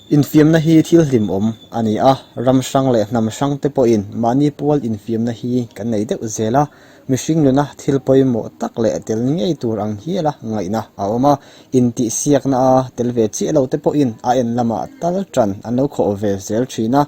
Infiamna hi thil hlimawm a ni a, ram hrang leh hnam hrang te pawhin mahni pual infiamna hi kan nei deuh zel a, mihring nuna thil pawimawh tak leh tel ngei tur ang hiala ngaihna a awm a, intihsiakna a tel ve chiah lo te pawhin a en lamah tal tan an lo khawh ve zel thin a,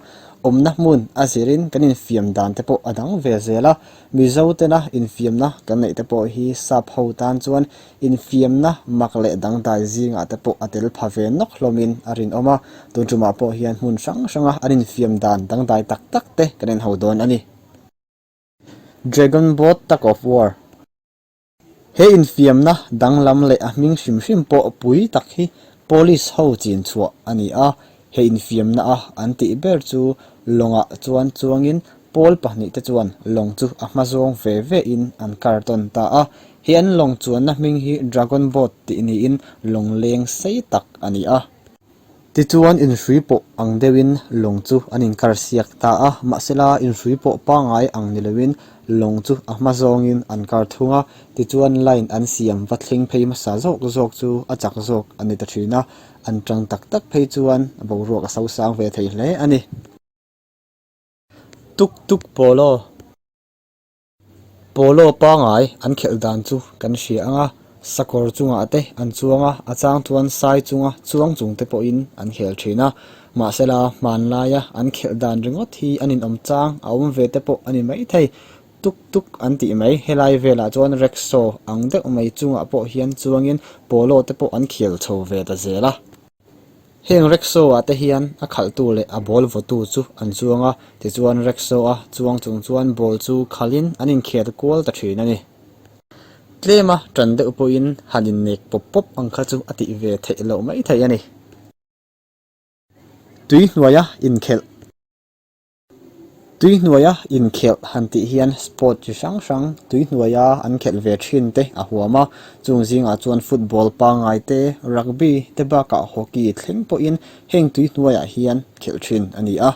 awmna hmun a zirin kan infiam dan te pawh a dang ve zel a, Mizo tena infiamna kan neih te pawh hi sap ho tan chuan Infiamna mak leh dangdai zingah te pawh a tel pha ve nawk hlawmin a rinawm a, tun tumah pawh hian hmun hrang hranga an infiam dan dangdai tak tak te kan en ho dawn a ni. Dragon Boat Tug of War He infiamna danglam leh a hming hrim hrim pawh pui tak hi Police ho chin chhuah a ni a, he infiamna a an tih ber chu lawngah chuan chuangin pawl pahnihte chuan lawng chu a hma zawng ve ve in an kar tawn ta a. He an lawng chuanna hming hi Dragon Boat tih niin lawng leng sei tak a ni a. Tichuan inhrui pawh ang deuhin lawng chu an inkar siak ta a, mahsela inhrui pawh pangngai ang ni loin lawng chu a hma zawngin an kar thung a, tichuan line an siam va thleng phei hmasa zawk zawk chu a chak zawk a ni ta thin a, an tang tak tak phei chuan boruak a sosang ve thei hle a ni. Tuk tuk polo. Polo pangai an khelh dan chu kan hria ang a, sakawr chungah te an chuang a, a chang chuan sai chunga chuang chung te pawhin an khel thin a. Mahsela hmanlaia an khelh dan ringawt hi an inawm chang a awm ve te pawh a ni maithei. Tuk tuk an tih mai, helai velah chuan rickshaw ang deuh mai chungah pawh hian chuangin polo te pawh an khel chho ve ta zel a. Heng rickshaw ah te hian a khalhtu leh a ball vawtu chu an chuang a, tichuan rickshaw a chuang chung chuan ball chu khalhin an inkhel kual ta thin a ni. Tlema tan deuh pawhin han innek pawp pawp ang kha chu a tih ve theih loh mai thei a ni. Tui hnuaia inkhelh. Tui hnuaia inkhelh han tih hian sport chi hrang hrang tui hnuaia an khelh ve thin te a huam a, chung zingah chuan football pangngai te, rugby te bakah hockey thleng pawhin heng tui hnuaiah hian khelh thin a ni a.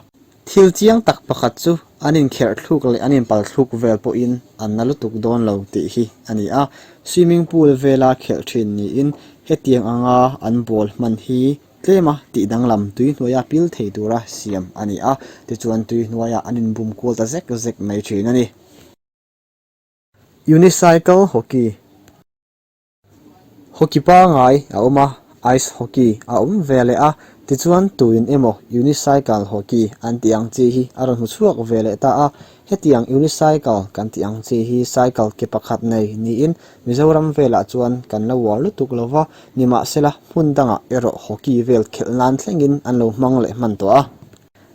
Thil chiang tak pakhat chu an inkherh thluk leh an inpal thluk vel pawhin an na lutuk dawn lo tih hi a ni a, swimming pool vela khelh thin niin hetiang anga an ball hman hi Tlema tih danglam tui hnuaia pil thei tura siam a ni a, tichuan tui hnuaiah an inbum kual ta zek zek mai thin a ni. Unicycle Hockey Hockey pangai a awm a, Ice Hockey a awm ve leh a, tichuan tuin emaw Unicycle Hockey an tih ang chi hi a rawn hmu chhuak ve leh ta a, hetiang Unicycle kan tih ang chi hi cycle ke pakhat nei niin Mizoram velah chuan kan la uar lutuk lo va, nimahsela hmun dangah erawh hockey vel khelh nan thlengin an lo hmang leh hman tawh a.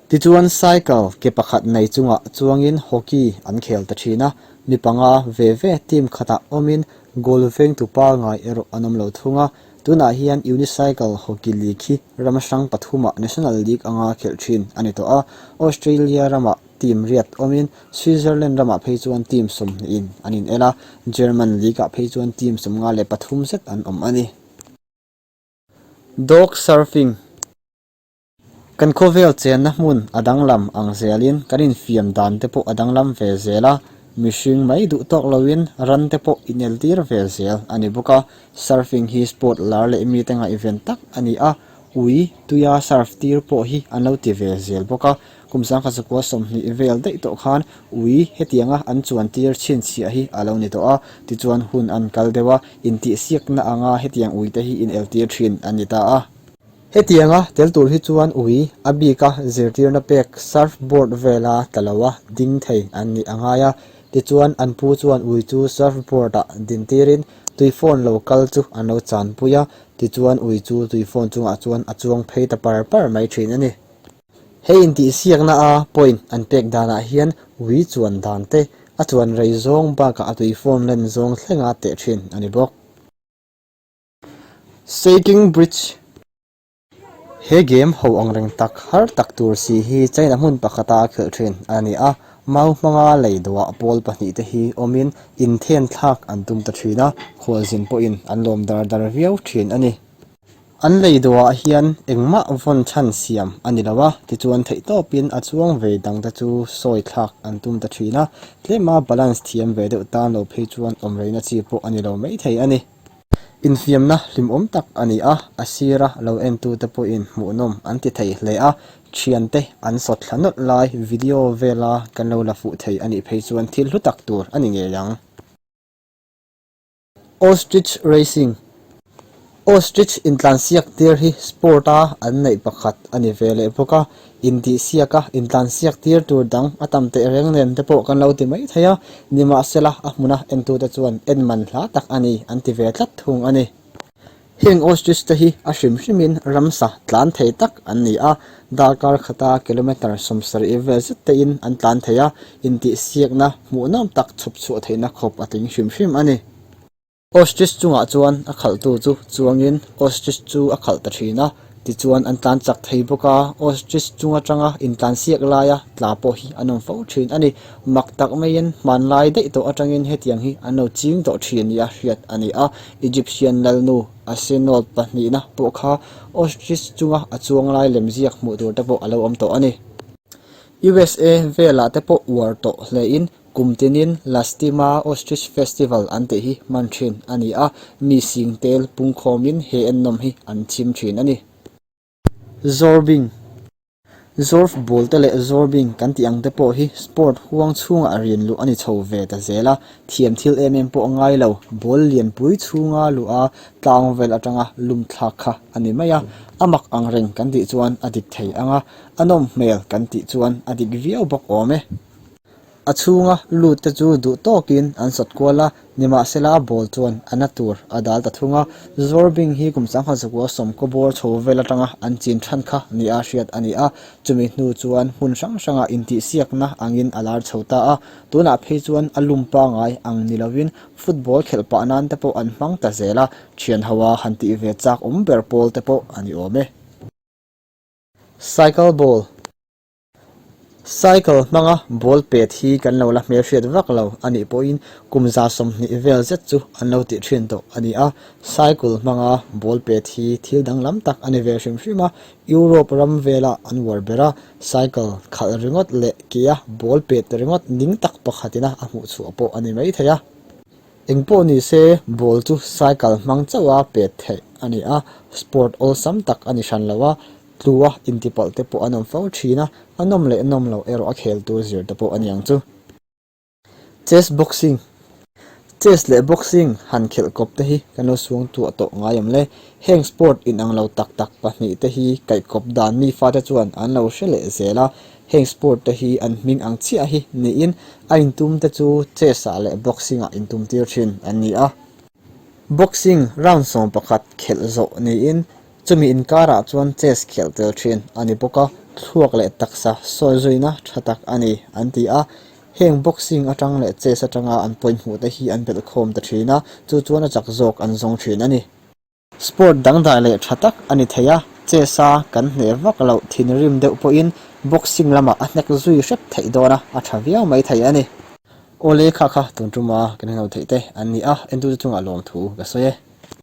Tichuan cycle ke pakhat nei chungah chuangin hockey an khel ta thin a, mi panga ve ve team khatah awmin goal vengtu pangai erawh an awm lo thung a. Tunah hian unicycle hockey league hi ram hrang pathumah national league anga khelh thin a ni tawh a, Australia ramah Team riat awmin Switzerland ramah phei chuan team 20 in an inel a, German League-ah phei chuan team 53 zet an awm a ni. Dog Surfing Kan khawvel chenna hmun a danglam ang zelin kan infiam dan te pawh a danglam ve zel a, mihring mai duh tawk loin ran te pawh inel tir ve zel a ni bawk a. Surfing hi sport lar leh mite ngaihven tak a ni a, ui tuia surf tir pawh hi an lo ti ve zel bawk a. Kum sangkhat zakua 20 vel daih tawh khan ui hetianga an chuan tir chhinchhiah hi a lo ni tawh a, tichuan hun an kal deuh a, intihsiakna anga hetiang ui te hi ineltir thin an ni ta a. Hetianga tel tur hi chuan ui a bika zirtirna pek surf board vela tla lo a ding thei an nih a ngai a, tichuan an pu chuan ui chu surf board ah din tirin tui phone lo kal chu an lo chanpui a, tichuan ui chu tui phone chungah chuan a chuang phei ta par par mai thin a ni. Hei intihsiakna a point an pek danah hian ui chuan dan te, a chuan rei zawng bakah a tui phone len zawng thlenga teh thin a ni bawk. Shaking Bridge He game ho angreng tak har tak tur si hi China hmun pakhata khelh thin a ni a, mau hmanga lei dawhah pawl pahnihte hi awmin inthen thlak an tum ta thin a, khualzin pawhin an lawm dar dar viau thin a ni. An lei dawhah hian engmah vawn chhan siam a ni lo a, tichuan theihtawpin a chuang ve dangte chu sawi thlak an tum ta thin a, tlema balance thiam ve deuh tan lo phei chuan awm reina chi pawh a ni lo maithei a ni. Infiamna hlimawm tak a ni a, a sira lo entute pawhin hmuhnawm an ti thei hle a, thiante an sawt thla nawlh lai video vela kan lo la fuh thei a nih phei chuan thil hlu tak tur a ni ngei ang. Ostrich Racing Ostrich intlansiak tir hi sport a an neih pakhat a ni ve leh bawk a, intihsiaka intlansiak tir tur dang a tam teh reng nen te pawh kan lo ti mai thei a, nimahsela a hmuna entute chuan en man hla tak a ni an ti ve tlat thung a ni. Heng ostrich te hi a hrim hrimin ramsa tlan thei tak an ni a, darkar khata kilometre 70 vel zet tein an tlan thei a, intihsiakna hmuhnawm tak chhawp chhuah theihna khawp a tling hrim hrim a ni. Ostrich chungah chuan a khalhtu chu chuangin ostrich chu a khalh ta thin a, tichuan an tlan chak thei bawk a, ostrich chung atanga intlansiak laia tla pawh hi an awm fo thin a ni. Mak tak maiin hmanlai daih tawh atangin hetiang hi an lo ching tawh thin nia hriat a ni a, Egyptian lalnu Asenot pahnihna pawh kha ostrich chunga a chuang lai lem ziak hmuh tur te pawh a lo awm tawh a ni. USA velah te pawh uar tawh hlein kum tinin Lastima Ostrich Festival an tih hi hman thin a ni a, mi sing tel pungkhawmin he ennawm hi an chim thin a ni. Zorbing. Zorf ball te leh zorbing kan tih ang te pawh hi sport huang chhungah rian luh a ni chho ve ta zel a, thiam thil em em pawh a ngai lo, ball lianpui chhunga luh a tlang vel atanga lum thlak kha a ni mai a, a mak ang reng kan tih chuan a dik thei ang a, a nawm hmel kan tih chuan a dik viau bawk awm e. A chhunga lut te chu duh tawkin an sawt kual a, nimahsela ball chuan a na tur a dal ta thung a. Zorbing hi kum sangha zakua sawmkaw bawr chho vel atanga an chin than kha nia hriat a ni a, chumi hnu chuan hmun hrang hranga intihsiakna angin a lar chho ta a. Tunah phei chuan a lum pangai ang ni lovin football khelh pah nan te pawh an hmang ta zel a, thianhoa han tih ve chak awm ber pawl te pawh a ni awm e. Cycle ball. Cycle hmanga ball pet hi kan lo la hmelhriat vak lo a nih pawhin kum 20 vel zet chu an lo tih thin tawh a ni a. Cycle hmanga ball pet hi thil danglam tak a ni ve hrim hrim a, Europe ram vela an uar ber a, cycle khalh ringawt leh kea ball pet ringawt ning tak pakhatina a hmuh chhuah pawh a ni mai thei a. Engpawh ni se ball chu cycle hmang chauha pet theih a ni a, sport awlsam tak a ni hran lo a, Tlua intipalh te pawh an awm fo thin a, a nawm leh nawm loh erawh a khel tur zir te pawh a ni ang chu. Chess Boxing Chess leh Boxing han khelh kawp te hi kan lo suang tuah tawh ngai awm le. Heng sport inang lo tak tak pahnihte hi kaihkawp dan mi fate chuan an lo hre leh zel a, heng sport te hi an hming ang chiah hi niin a intum te chu chess ah leh boxing ah intum tir thin an ni a. Boxing round 11 khelh zawh niin Chumi inkarah chuan chess khelh tel thin a ni bawk a, thluak leh taksa sawi zuina tha tak a ni an ti a. Heng boxing atang leh chess atanga an point hmuh te hi an belh khawm ta thin a, chu chuan a chak zawk an zawng thin a ni. Sport dangdai leh tha tak a ni thei a, chess a kan hneh vak loh thinrim deuh pawhin boxing lamah a hnek zui hrep theih dawn a, a tha viau mai thei a ni. Awle kha kha tun tuma kan hnawl theih te an ni a, entute chungah lawmthu ka sawi e.